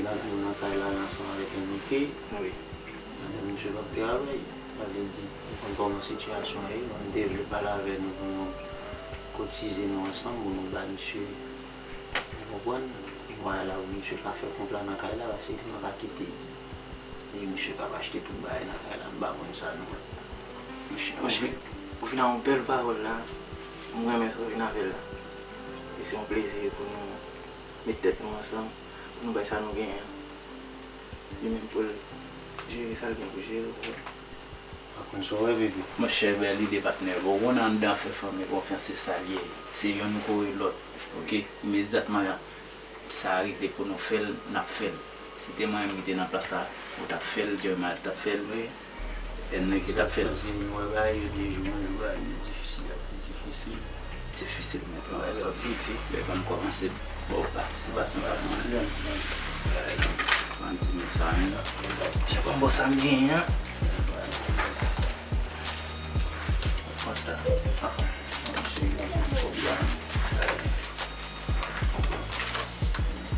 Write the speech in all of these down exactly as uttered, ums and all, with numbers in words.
Nou nan kay la ansanm avèk Enrique. Wi. Madanm misye p ap travay. Sa vle di, nou konn kòman sitiyasyon an ye. Bon, nou te vle pale avè nou pou nou kotize nou ansanm, pou nou ba misye, ou konprann, mwayen la pou misye ka fè konpla nan kay la, paske li pa ka kite. E misye k ap achte tout bagay nan kay la, m pa konn sa non. Monchè, monchè, ou vin ak yon bèl pawòl la. M renmen sa w vin avè l la. E se yon plezi pou nou met tèt nou ansanm, pou nou bay sa nou genyen an. Li menm pou l jere sa l gen pou jere, ou wè. Pa konn sa w wè, bebe. Monchè, bèl ide, patnè. Bon, ou konnen anndan fè fanmi konfyans, se sa l ye. Se yonn kore lòt. Oke? Imedyatman sa rive pou nou fè l, n ap fè l. Si te mwen menm ki te nan plas la, ou t ap fè l, Jeremiah t ap fè l, Enrique t ap fè l. Paske nou wè bagay yo de jou an jou, bagay yo difisil, ap pi difisil. Difisil, men travay la piti. Lè fò m kòmanse ba w patisipasyon pa nou an. Ban m di nou sa menm. Chak yon bò sa m genyen an. Konsa. Ah, m ap swiv yon pwogram.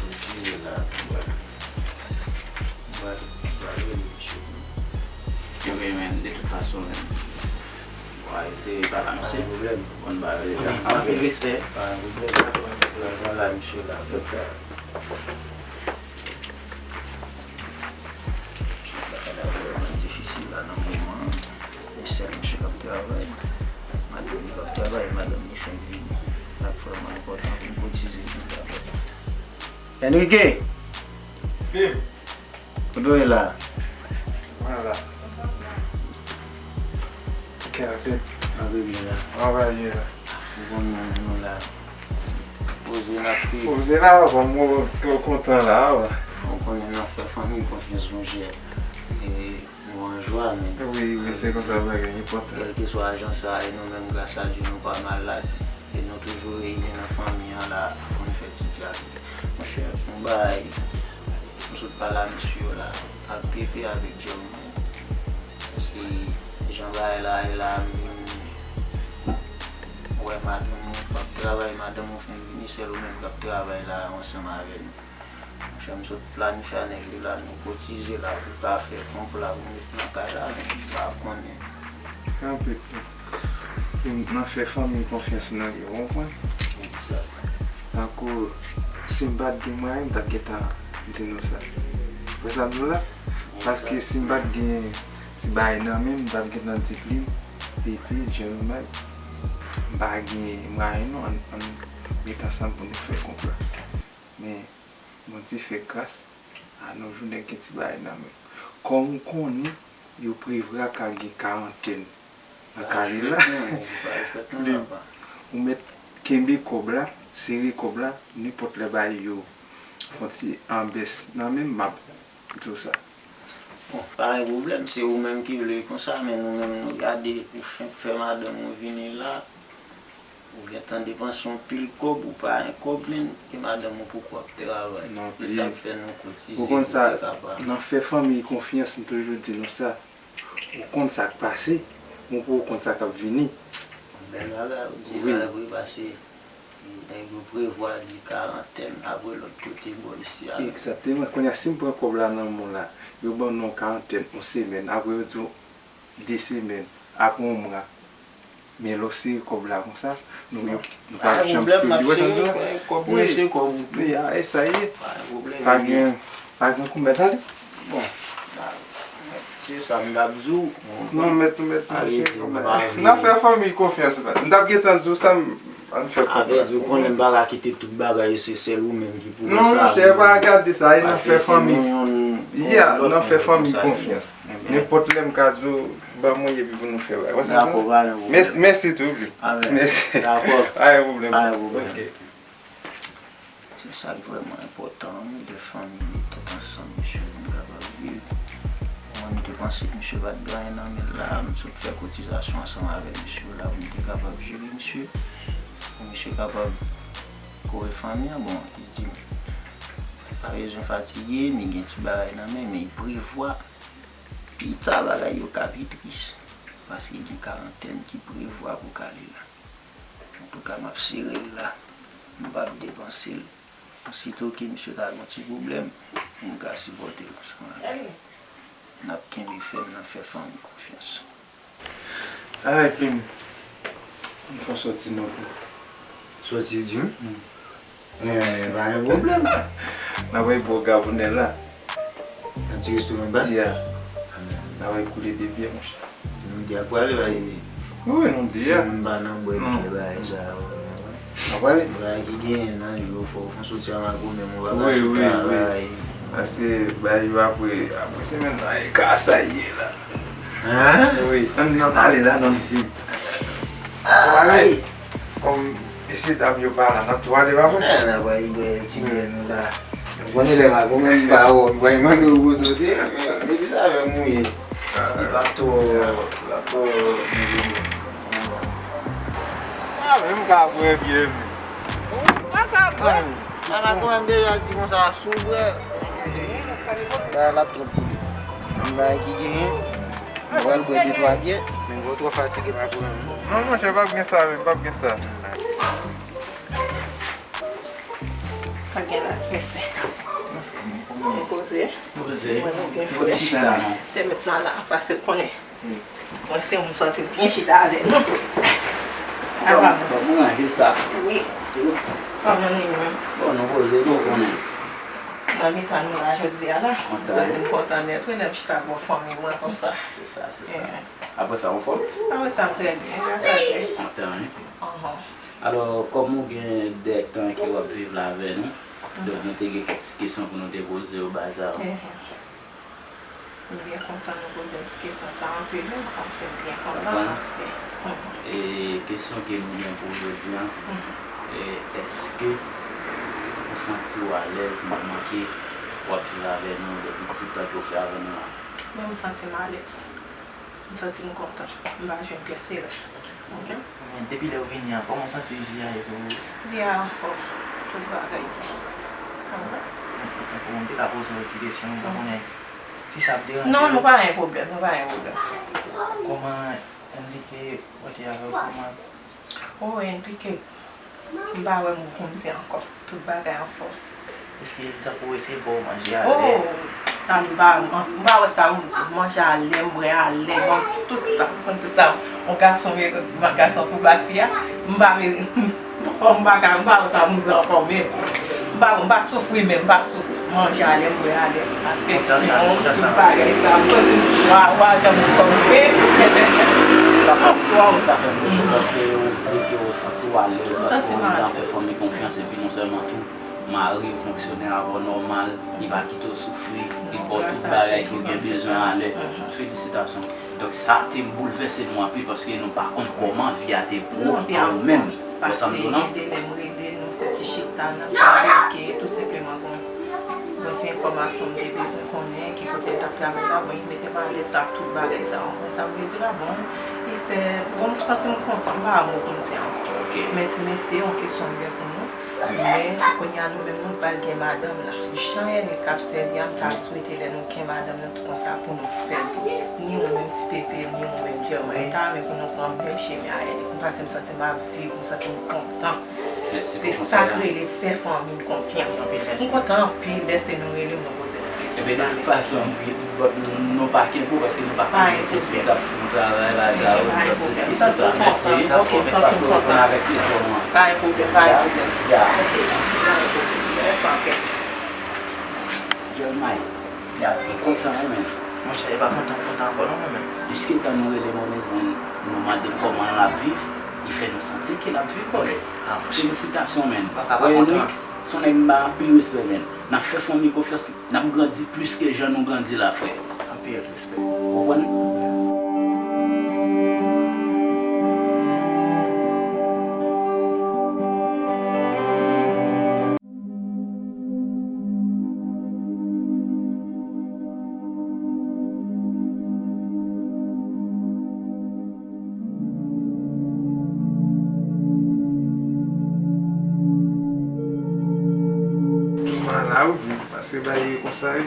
Pou tire la, m pral, m pral, m pral rele misye pou nou. Ebyen, men, de tout fason, men, w a eseye pale a misye. Pa gen pwoblèm. Konn pale deja. Anpil respè. Pa gen pwoblèm. M pral pale a misye la. Bagay la vrèman difisil la nan moman an. E sèl misye k ap travay. Madanm li p ap travay, madanm li fenk vini. L ap vrèman enpòtan pou n kotize pou n kapab. Enrique! Wi. Kote w ye la? Mwen la. Kève. Anvi byen la. Travay byen la. Ou konn nou, nou la. Poze n ap fè. Poze la, papa, m kontan la, wi. Ou konnen nan fè fanmi konfyans, monchè. E nou an jwa, men. Wi, wi, se konsa bagay enpòtan. Kèlkeswa jan sa ye, nou menm, gras a Dye, nou pa malad. E nou toujou reyini nan fanmi an la pou n fè ti djaz. Monchè, yon bagay, m sot pale a mesye yo la, ak Pepe avèk Jeremy. Paske jan bagay la ye la, m vin wè madanm ou p ap travay, madanm ou fenk vini, sèl ou menm k ap travay la ansanm avè nou. Monchè, m sot planifye a nèg yo la, nou kotize la pou ka fè konpla pou met nan kay la, men m pa konnen. Kanpe, kanpe. Nan fè fanmi konfyans nan ye, w konprann? Egzak. Tankou, si m pa t gen mwayen, m t ap gentan di nou sa. Ou wè sa m di w la? Paske si m pa t gen ti bagay nan men m, m t ap gentan di Plim, Pepe, Jeremiah, m pa gen mwayen non, ann, ann met ansanm pou nou fè konpla. Men, Bondye fè gras, a nou jou nèg gen ti bagay nan men. Kòm ou konnen, yo prevwa ka gen karantèn nan kay la. Ou mèt kenbe kòb la, sere kòb la, nenpòt lè bagay yo fè yon ti anbès nan men m, m ap di w sa. Bon, pa gen pwoblèm, se ou menm ki vle konsa, men nou menm nou gade, ou fenk fè madanm ou vini la, ou gentan depanse yon pil kòb, ou pa gen kòb, men, e madanm ou poko ap travay. E sa k fè nou kotize pou te kapab. Nan fè fanmi konfyans, m toujou di nou sa. Ou konn sa k pase, men ou poko konn sa k ap vini. Bèl bagay, ou di la vre, paske nèg yo prevwa di karantèn apre lòt kote bò isi a. Egzakteman. Kounye a, si m pran kòb la nan men w la, yo ban nou yon karantèn yon semèn, apre yo di w de semèn, apre yon mwa. Men lè w sere kòb la konsa, nou, nou p ap janm fè l. Ou wè sa m di w la? Kòb mwen se kòb ou tou. Wi, a, e sa ye. Pa gen pwoblèm. Pa gen, pa gen kou mèt ale. Bon, se sa m t ap di w. Non, mèt, mèt, mèt, se kòb la. N ap fè fanmi konfyans, mèt. M t ap gentan di w sa, m, ann fè kòb la. Avè di w konnen m pa ka kite tout bagay yo, se sèl ou menm ki pou wè sa. Non, monchè, pa gade sa, e n ap fè fanmi. Ya, n ap fè fanmi konfyans. Nenpòt lè m ka di w, ban mwen epi pou nou fè bagay. Dakò, pa gen pwoblèm. Mèsi, mèsi tou, wi. Mèsi. Dakò. Pa gen pwoblèm. Pa gen pwoblèm. Ok. Se sa k vrèman enpòtan, wi, de fanmi met tèt ansanm, mesye, pou n kapab viv. Mwen, m te panse misye pa t gen anyen nan men l la, m sot fè kotizasyon ansanm avèk misye la, pou m te kapab jere misye, pou misye kapab kore fanmi an. Bon, li di m, pa bezwen fatige, li gen ti bagay nan men, men li prevwa pita bagay yo ka pi tris, paske gen karantèn ki prevwa pou kale la. Antouka, m ap sere l la, m p ap depanse l. Sito ke misye ta gen yon ti pwoblèm, m ka sipòte l ansanm avè l. N ap kenbe fèm nan fè fanmi konfyans. Ay, Plim. M fè w sòti non, Plim. Sòti, w di m? Hmm. Eh, pa gen pwoblèm. N ap voye bò Gabonè la. Nan ti restoran ba? Yeah. N ap voye koule de byè, monchè. Nou de a prale, bay. Wi, nou de a. Timoun pa nan bwè byè, bagay sa yo. N ap prale. Bagay ki genyen nan yo, fò w fè w soti a makonnen, men w pa ka chita la. Paske bay yo apre, apre semèn nan, e ka sa ye la. Hein? Wi, ann, ann ale la, non. Ay! Kòm mesye dam yo pa la, n ap tou ale, pa vre? Eh, n ap al bwè ti byè nou la. Ou konnen lè m ap, ou menm m pa wè w, m pral mande w kote w te ye, men depi sa avè m ou ye. Li pa twò, li pa twò move non. Ah, men m ka bwè byè, men. Ou pa ka bwè. Mama kòmanse deja di konsa, si w bwè, bagay la ap twòp pou li. Menm bagay ki genyen. Mwen pral bwè de twa byè, men mwen twò fatige, m ap pran. Non, monchè, p ap gen sa, menm, p ap gen sa. Pa gen las, mesye. Poze. Poze. Mwen, mwen byen fre. Te met sa la, paske konnen. Mwen se moun santi byen chita avè nou. Apa bon? Bon, mwen ranje sa. Wi. Kòman nou ye menm? Bon, nou poze, nou konnen. Nan mitan nou la jodi a la. Kontan, wi. Santi m kontan nèt, wi, lè m chita bò fanmi mwen konsa. Se sa, se sa. Apre sa, ou anfòm? Apre sa, m trè byen, gras a Dye. Kontan, wi. Alò, kòm ou gen de tan ke w ap viv la avè nou, donk nou te gen kèk ti kesyon pou nou te poze w, bagay sa yo. M byen kontan nou poze m ti kesyon sa anpil, wi, m santi m byen kontan paske. E kesyon ke nou gen pou w jodi a, e, èske ou santi w alèz moman ke w ap viv avè nou, de ti tan ke w fè avè nou an? Wi, m santi m alèz. M santi m kontan. M pa jwenn pyès erè. Ok? Men depi lè w vini an, kòman w santi vi a ye pou ou? Vi a anfòm. Tout bagay byen. Tankou m te ka poze w ti kesyon, m pa konnen si sa ap deranje w. Non, nou pa gen pwoblèm, nou pa gen pwoblèm. Kòman Enrique pote avè w, kòman? Oh, Enrique, m pa wè m gwo kounye a ankò. Tout bagay anfòm. Èske li tankou ese ba w manje alè? Oh, sa m pa, m pa wè sa pou m di. Manje alè, m bwè alè, bon, tout sa, m konn tout sa. Yon gason, yon gason pou bat fi a, m pa, m pa ka, m pa wè sa pou m di ankò menm. M pa, m pa soufri menm, m pa soufri. Manje alè, m bwè alè. Afeksyon, tout bagay sa. M santi m swa, wa, jan m di kòm fre. Sa fè m plezi, sa fè m plezi paske ou di ke ou santi w alèz paske ou anndan fè fanmi konfyans epi non sèlman tou, mari w fonksyone avè w nòmal, li pa kite w soufri, li ba w tout bagay ke w gen bezwen alè. Felisitasyon. Donk sa te boulvèse nou anpil paske nou pa konn kòman vi a te pou ou menm. Ou wè sa m di w lan? Gen de lè m rele, nou fè ti chita, n ap dialoge, tou senpleman, bon, bon ti enfòmasyon m te bezwen konnen, ki kote l t ap travay la, bon, li mete m alèz ak tout bagay sa yo, w konprann sa m vle di la, bon, li fè, bon, m santi m kontan, m pa mo pou m di ankò. Men ti mesye, yon kesyon m gen pou nou, men kounye a nou menm nou pral gen madanm la, jan Enrique ap sèvi a, m ta swete lè nou gen madanm nou, konsa pou nou fè l tou. Ni ou menm Ti Pepe, ni ou menm Germain, m ta renmen pou nou pran menm chemen a Enrique. M pase m santi m ap viv, m santi m kontan. Se sa k rele fè fanmi m konfyans. M kontan anpil lè se nou rele m, nou poze m ti kesyon sa, mesye. Ebyen, de tout fason, nou pa kenbe w paske nou pa konnen ki si w t ap fè yon travay la, sa, ou, se kesyon sa, mèsi. Ok, m santi m kontan. Sa se reponn avèk kesyon an. Pa gen pwoblèm, pa gen pwoblèm. Ok, pa gen pwoblèm. Rès anpè. Germain. Ya, m kontan, wi, men. Monchè, e pa kontan m kontan ankò non, mwen menm. Jiske tan nou rele mwen mezanmi, nou mande m kòman l ap viv, li fè nou santi ke l ap viv byen. Ah, monchè. Felisitasyon, men. Ou pa ka pa kontan. Enrique, se yon nèg m ba anpil respè, men. N ap fè fanmi konfyans, n ap grandi plis ke jan nou grandi la, frè. Anpil respè. Ou konprann? Tou mal a ou viv, pase bay yo konsa, wi.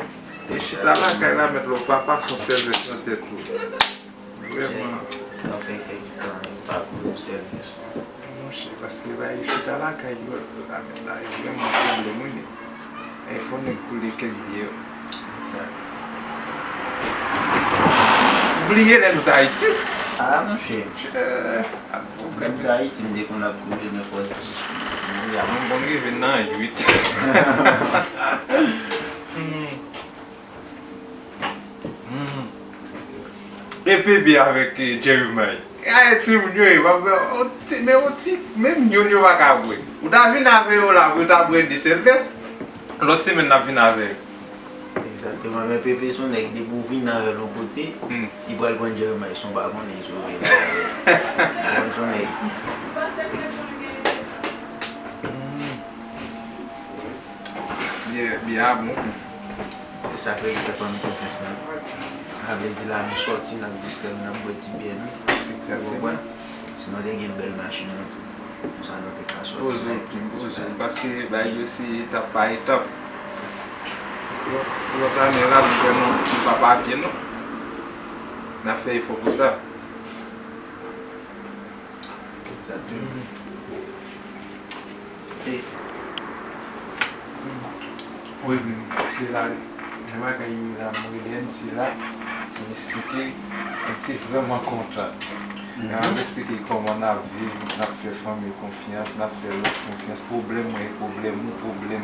E chita lakay la, mèt lò papa, se yon sèl vès nan tèt ou. Vrèman. Nan fè kèk tan, li pa pou yon sèl kesyon. Monchè, paske bay chita lakay yo, la, la, e vrèman pwoblèm, wi, men. E fò nèg koule kèk biyè. Sa. Bliye lè nou t Ayiti. Ah, monchè. Monchè, a pwoblèm. Lè m t Ayiti, m te konn ap koule nenpòt ti sou. Mwen konn rive nan uit. Hmm. Hmm. E P B avèk, eh, Jeremiah. Gade timoun yo ye, papa, on ti, men on ti, menm youn yo pa ka bwè. Ou ta vin avè yo la, pou yo ta bwè de sèvès, lòt semèn n ap vin avè yo. Egzakteman, men P P se yon nèg, depi w vin avè l yon kote, hmm, li pral pran Jeremiah, si w pa konnen, se yon nèg. Li pral pran son nèg. Hmm. Biyè, biyè a bon. Se sa k rele fè fanmi konfyans lan. Sa vle di la, nou sòti, n ap distrè nou, n ap bwè ti biyè nou. Ou konprann? Sinon, te gen bèl machin nan tou. Konsa nou te ka sòti nan epizòd la. Paske bagay yo se etap pa etap. Pou lòt ane la, nou kwè nou, nou pa papye nou. N ap fè efò pou sa. Egzakteman. E, wi, se la, nan bagay yo la, mwen rele N C la, mwen eksplike, N C vrèman kontan. Mwen eksplike kòman n ap viv, n ap fè fanmi konfyans, n ap fè lòt konfyans, pwoblèm mwen e pwoblèm ou, pwoblèm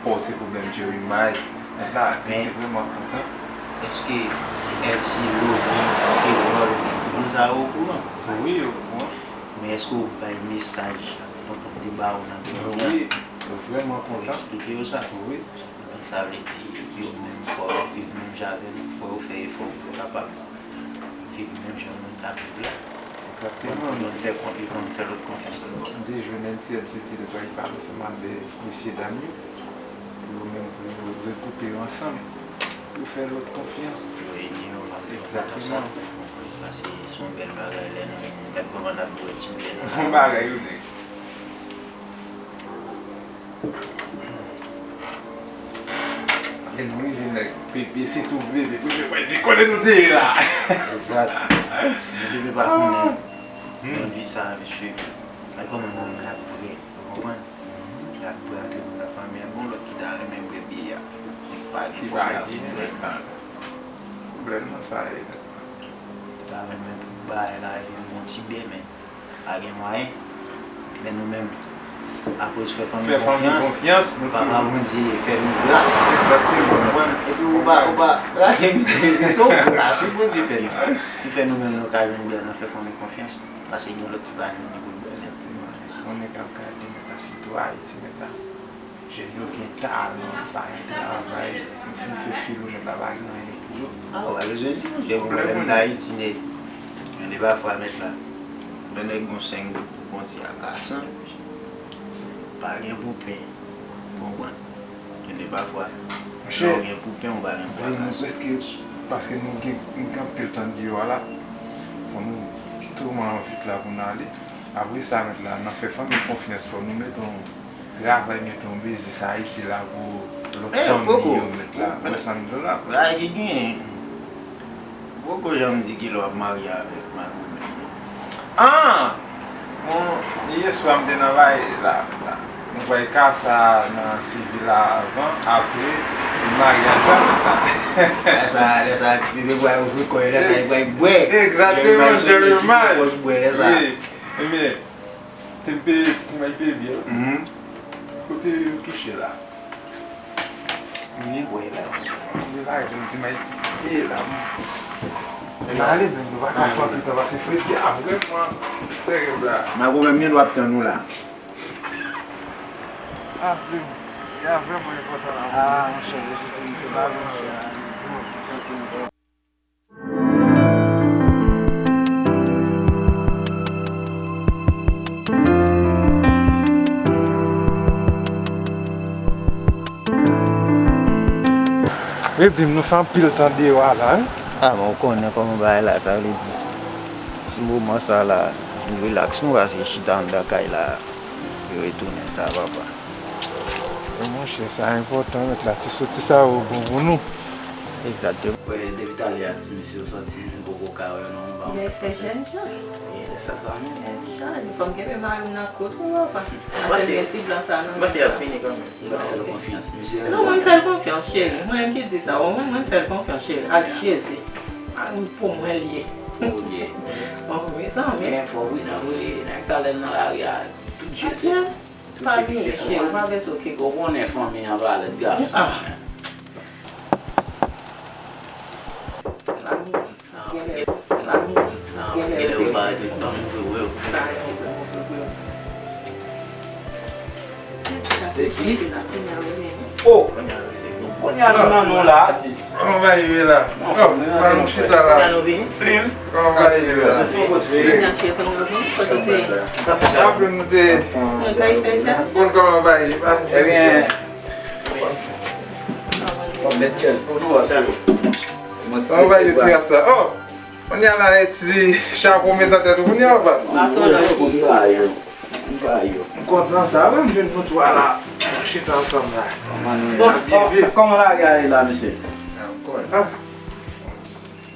pa w se pwoblèm Jeremiah. Mwen la, N C vrèman kontan. Èske N C, Logan, Erol, tout moun sa yo okouran? Wi, yo okouran. Men èske w bay mesaj tonton te ba w nan premye a? Wi, yo vrèman kontan. Ou eksplike yo sa? Wi. Donk, sa vle di, yo menm, fò yo viv menm jan avè nou, fò yo fè efò pou yo kapab viv menm jan nou t ap viv la. Egzakteman. Pou yo fè kon-, pou yo fè lòt konfyans ankò. M te jwenn N C, N C di l pral pale ansanm avèk mesye dam yo, pou yo menm, pou yo regwoupe yo ansanm. Pou fè lòt konfyans. Yo ede yo, egzakteman. Sa se, se yon bèl bagay lè nou, nou gad kòman n ap bwè ti biyè nou. Bon bagay, wi, nèg. Lè nou rive, nèg, P P, se tou P P, P P pa di kote nou te ye la. Egzat. P P pa konnen. Nan vi sa, mesye, gad kòman moun la vre, ou konprann? L ap bwè antre moun nan fanmi an. Gon lòt ki ta renmen bwè biyè a. Li pa gen pwoblèm. Pwoblèm nan sa ye. Li ta renmen pou bagay la vin bon ti byen, men pa gen mwayen. Men nou menm, akoz fè fanmi konfyans, Papa Bondye fè nou gras. Egzakteman. Epi ou pa, ou pa rate misye, se yon gras, wi, Bondye fè nou. Li fè nou menm nou ka jwenn byen nan fè fanmi konfyans. Paske gen lòt ki pa jwenn li pou l bwè. Egzakteman. Yon nèg ap gade, mèt la, sitou Ayiti, mèt la. Jèn yo gen talan, pa gen travay, yo fin fè filo, mèt la, pa gen anyen pou yo. Ah, ou pa bezwen di, monchè, mwen menm m t Ayiti, nèg. Gen de pafwa, mèt la, lè nèg gon senk goud pou pran ti akasan, pa gen pou pen, ou konprann? Gen de pafwa, lè w gen pou pen, ou pa gen pou akasan. Monchè, nou prèske, paske nou gen, nou gen anpil tan deyò a la, fò nou touman vit la pou n ale. Apre sa, mèt la, nan fè fanmi konfyans, fò nou mete yon travay, mete yon biznis Ayiti la pou lòt fanmi yo, mèt la, lòt fanmi yo la. Bagay ki genyen. Poko janm di kilè w ap marye avèk Marie Mèt. Ah! Bon, yè swa m te nan bay la, la. Nou bay ka sa nan sivil la avan, apre, li marye ak Vanessa. Lè sa, lè sa, ti bebe bwa yo jwe kò yo, lè sa, li bay bwè. Egzakteman, Jeremiah. Bwè, lè sa. Wi, ebyen, te m peye, te m al peye byen. Mhm. Kote yo touche la? Mwen wè la. Mwen la, mwen te may peye la. Mwen ale, men nou pa ka pran pita pase fredi a, vrèman. Tèrib la. Mago menm gen dwa ap tann ou la. Ah, men, ya vrèman enpòtan la. Ah, monchè, Jezi Kris, se pa monchè. Bon, santi nou. Epi nou fè anpil tan deyò a la, wi. Ah, men ou konnen kòman bagay la, sa vle di, ti moman sa la, nou relaks, nou rase chita anndan kay la, retounen sa, papa. Monchè, sa enpòtan, mèt la, ti soti sa yo bon pou nou. Egzakteman. Wè, depi talè a ti mesye yo sòti, m poko ka wè yo non, m pa konn sa k pase. Lè fè jèn jan. Lè sa sa menm. Jèn jan, fò m kenbe mari m nan kout ou papa. Paske l gen ti blan sa nan men. M panse y ap vini kanmenm. M pa fè l konfyans, mesye. Non, mwen m fè l konfyans, cheri. Mwen menm ki di sa, mwen, mwen m fè l konfyans, cheri. Ak Jezi. Mari m pou mwen l ye. Pou ou l ye. Bon, mezanmi. Men fò wi, nan vre, nèg sa lè l nan lari a, tout je se. Pa bliye, cheri, ou pa bezwen okipe. Ou konnen fanmi an pa lòt gason. Ah. Lami, genlè, lami, genlè ou pa di ban m vre wi. Se ki? Oh! Kounye a nou nan nou la, atis. Kòman bagay yo ye la? Oh, pa nou chita la. Plim. Kòman bagay yo ye la? Plim, nou te. Konn kòman bagay yo ye? Ebyen, w ap met chèz pou nou, paske mwen. Kòman bagay yo ti rap sa? Oh! Kounye a la, e ti chapo met nan tèt ou kounye a, papa. M ba yo. M ba yo. M kontan sa, wi, m jwenn nou twa la. Chita ansanm la. Bon, kòman lari a ye la, mesye? Ah.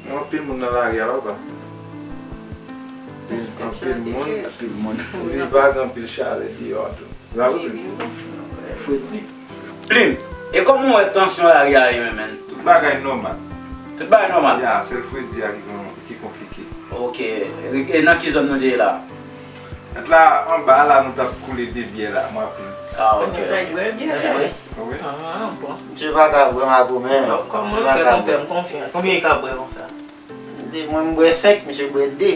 Gen anpil moun nan lari a la, papa. Anpil moun. Anpil moun. Viv ak anpil chalè deyò tou. Fredi. Plim, e kòman w wè tansyon lari a ye menm, menn? Tout bagay nòmal. Tout bagay nòmal? Ya, sèl fredi a ki kon-, ki konplike. Ok. E nan ki zòn nou te ye la? Nèt la, anba la, nou t ap koule de byè la, m raple m. Ah, ok. Nou t al bwè byè, cheri. Wi. Ah, bon. Misye pa ka bwè makomè. Kòman l fè konpè m konfyans? Konbyen li ka bwè konsa? De, mwen m bwè senk, misye bwè de.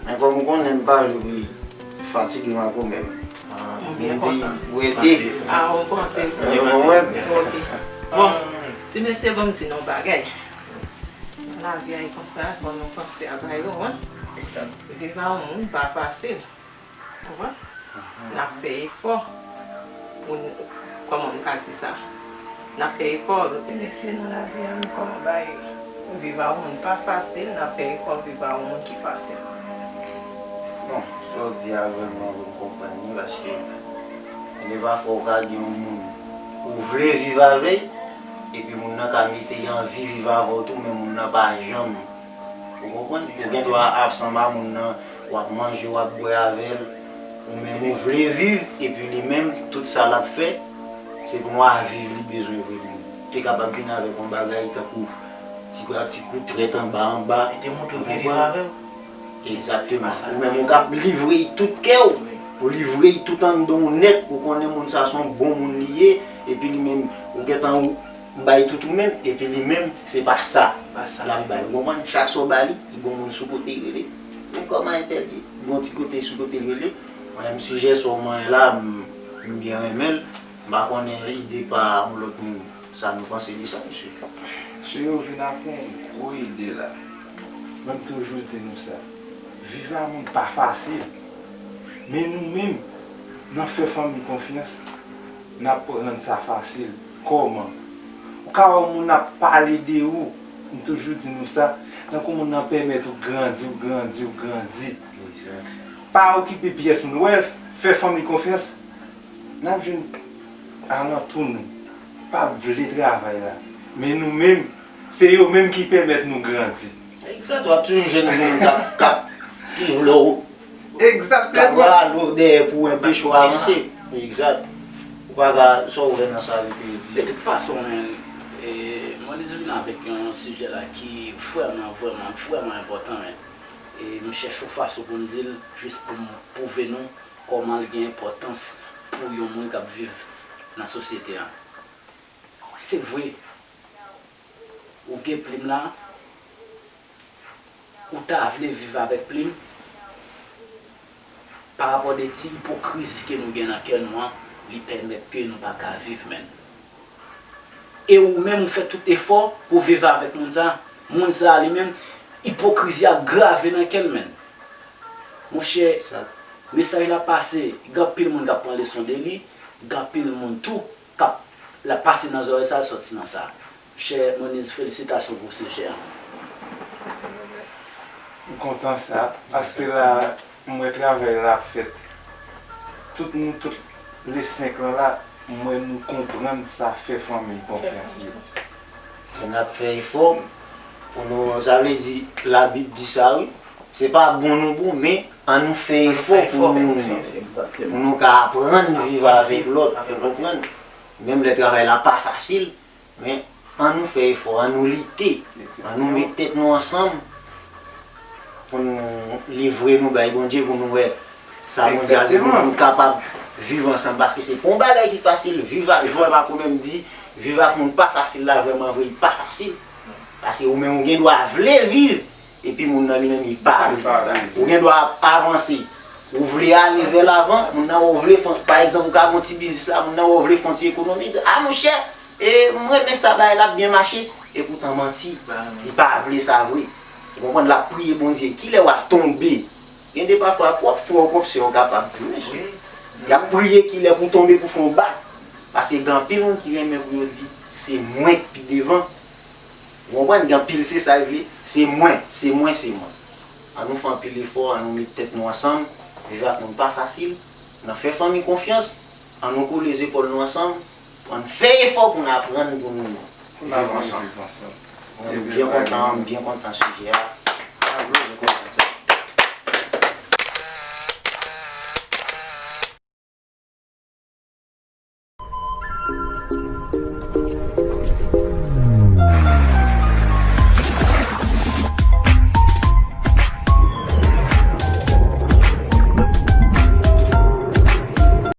Men kòm ou konnen m pa vle pou li fatige makomè m. M di bwè de. Ah, ou panse. Ou konprann? Ok. Bon, ti mesye, ban m di nou yon bagay. Nan lavi a, e konsa, fò nou panse a bagay yo, wi. Viv a yon moun pa fasil. Konprann? N ap fè efò pou n, kòman m ka di sa? N ap fè efò. Mesye, nan lavi a, nou kòman bay viv a yon moun pa fasil, n ap fè efò viv a yon moun ki fasil. Bon, sa w di a vrèman, m konprann li, paske gen de pafwa ou ka gen yon moun ou vle viv avè l, epi moun nan ka mete l anvi viv avè w tou, men moun nan pa janm Ou konprann? Ou gen dwa ap ansanm a moun nan, w ap manje, w ap bwè avè l, ou menm ou vle viv, epi li menm, tout sa l ap fè, se pou nwa viv li bezwen vre pou li. Te kapab vin avèk yon bagay tankou ti pratiko, trèt anba anba. Li te montre w vle viv avè l. Egzakteman. Ou menm ou k ap livre l tout kè w, ou livre l tout anndan w nèt, ou konnen moun sa se yon bon moun li ye, epi li menm, ou gentan ou bay tout ou menm, epi li menm, se pa sa l ap bay. Ou konprann? Chak sa w ba li, li gon moun sou kote l rele. Men kòman entèl ye? Gon ti kote sou kote l rele. Mwen menm sijè sa w manyen la, m, m byen renmen l. M pa konnen ide pa yon lòt moun. Sa nou panse de sa, mesye? Cheri, ou vin ak yon gwo ide la. Mwen m toujou di nou sa. Viv a moun pa fasil. Men nou menm, nan fè fanmi konfyans, n ap rann sa fasil. Kòman? Ou ka wè yon moun ap pale de ou, m toujou di nou sa, tankou moun nan pèmèt ou grandi, ou grandi, ou grandi. Pa okipe pyès moun. Ou wè, fè fanmi konfyans, n ap jwenn alantou nou p ap vle travay la. Men nou menm, se yo menm ki pèmèt nou grandi. Egzat, w ap toujou jwenn moun k ap, k ap, ki vle w, k ap rale w dèyè pou w enpeche w avanse. Egzat. Ou pa ka, sa w wè nan sa li te di. De tout fason, men, e, Moïse vin avèk yon sijè la ki vrèman, vrèman, vrèman enpòtan, men. E nou chèche yon fason pou n di l, jis pou m pwouve nou kòman l gen enpòtans pou yon moun k ap viv nan sosyete a. Se vre, ou gen Plim la, ou ta vle viv avèk Plim, parapò de ti ipokrizi ke nou gen nan kè nou an, li pèmèt ke nou pa ka viv, menn. E ou menm, ou fè tout efò pou viv avèk moun sa, moun sa li menm, ipokrizi a grave nan kè l, menn. Monchè, mesaj la pase, gen anpil moun k ap pran leson de li, gen anpil moun tou k ap, l ap pase nan zòrèy sa, l sòti nan sa. Monchè Moïse, felisitasyon pou sijè a. M kontan sa, paske la, m wè travay la ap fèt. Tout nou, tout le senk lan la, m wè nou konprann sa fè fanmi konfyans ye. N ap fè efò pou nou, sa vle di, Labib di sa, wi. Se pa bon nou bon, men an nou fè efò pou nou, pou nou ka aprann viv avèk lòt, ou konprann? Menm lè travay la pa fasil, men an nou fè efò, an nou lite, an nou met tèt nou ansanm pou nou livre nou bay Bondye, pou nou wè sa Bondye a di pou nou, pou nou kapab viv ansanm. Paske se pa yon bagay ki fasil, viv ak, Jwè Mako menm di, viv ak moun pa fasil la, vrèman vre, li pa fasil. Paske ou menm ou gen dwa vle viv, epi moun nan li menm li pa vle. Ou gen dwa ap avanse. Ou vle ale vè lavan, moun nan ou vle fè, pa egzanp, ou ka gon ti biznis la, moun nan ou vle fè yon ti ekonomi, di, a monchè, e, m renmen sa, bagay la ap byen mache. Epoutan manti, li pa vle sa vre. Ou konprann, l ap priye Bondye. Kilè w a tonbe? Gen de pafwa, pwòp frè w, pwòp sè w kapab di, mesye. Y ap priye kilè pou tonbe pou fè yon bak. Paske gen anpil moun ki renmen pou yo di, se mwen k pi devan. Ou konprann? Gen anpil se sa y vle. Se mwen, se mwen, se mwen. An nou fè anpil efò, an nou met tèt nou ansanm, viv ak moun pa fasil, nan fè fanmi konfyans, an nou kole zepòl nou ansanm, an nou fè efò pou n aprann pou nou viv ansanm. Mwen, m byen kontan, m byen kontan sijè a.